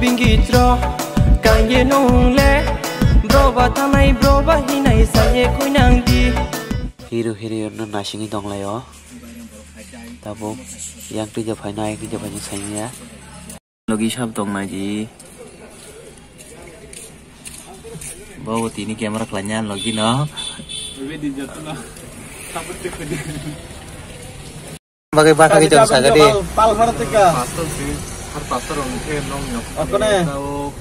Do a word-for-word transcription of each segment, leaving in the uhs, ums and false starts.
Pingitro, kanye nungle, broba tanai, broba hinai, saye kuinang di. Hero, hero, no nasingwi tonglaio. Tabuk, yang twi je phaino, yang twi je phaino saimanya. Logi sab tong naji. Bo tini camera khlainya logi no. Bagwi bathagwi tong saga di. Pal, pal phara tika. Pastor si, har pastor ong khe nong nyok. Akone. Tao,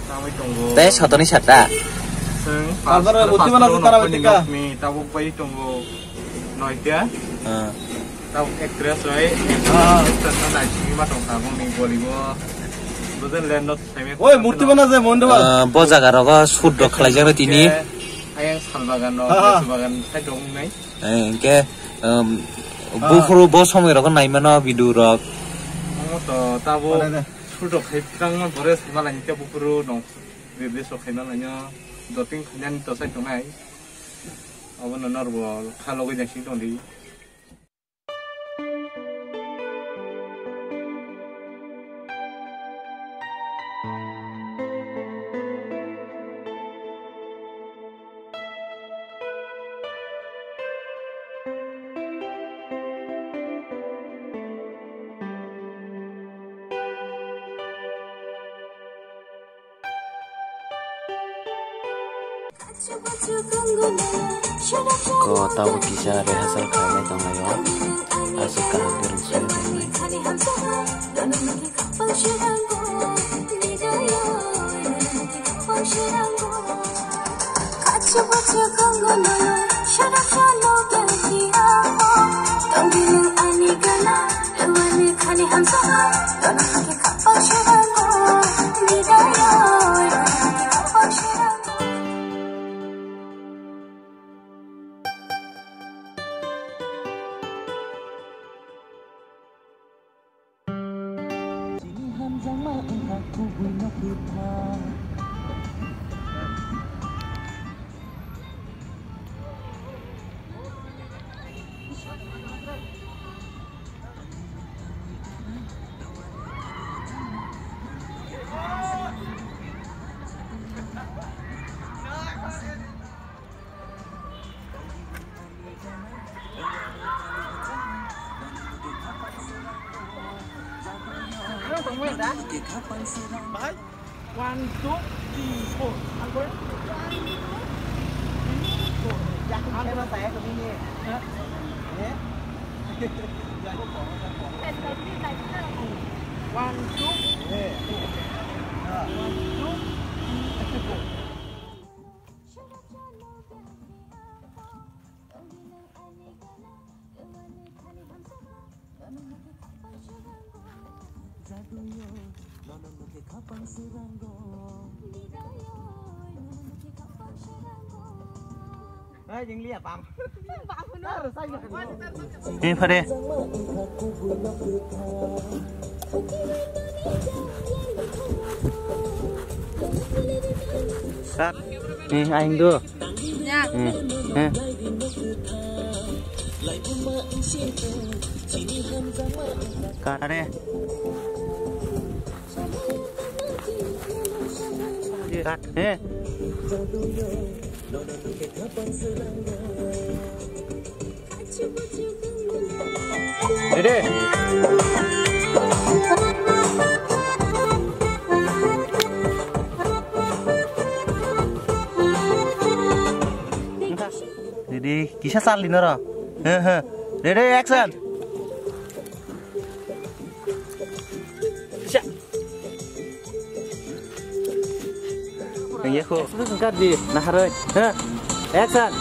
tangwi tongo. Tei sotoni sata. Seng, pastor, pastor, buti mana pastor tara nokni tika. Nokni, tabuk bai tongo. Noitya. Ah. Tabuk actress roi. Ah. Actress no nai simi ma tong tabuk ni boli bo. Buzen land not semi. Oi, murti bana je, mon de ba. Ah, bo jaga rogo shoot rok khlai jaro tini. Ayang sal bagan no, ah, sal bagan sai dong nai. Eh, hingke, um, ah, buphuru bo somoi rok nai mano video rok. Omo to tabo. Mana de? Shoot rok khai tang ma bore sai malai ni te buphuru no. Release rok khai malai no. Doting khainani to sai tongnai. Obo no norbo kha logoi jang sing tong di. Ko tabuk kisa rehearsal khailai tonglaio. Aswk kaham khe rwngsoi tongnai. One, two, three, four. One, two, three, four. One, two, three, four. Hey, jing liya, bam. Bam, no. Ini pada. Cut. Nih, aing tuh. Ya. Nih. Nih. Cut. Ada. Cut. Nih. Ready? Ready? Kisa chal di noro. He, he. Ready, action. Nang ya ko. Expression card di, naharoi. Ha? Action.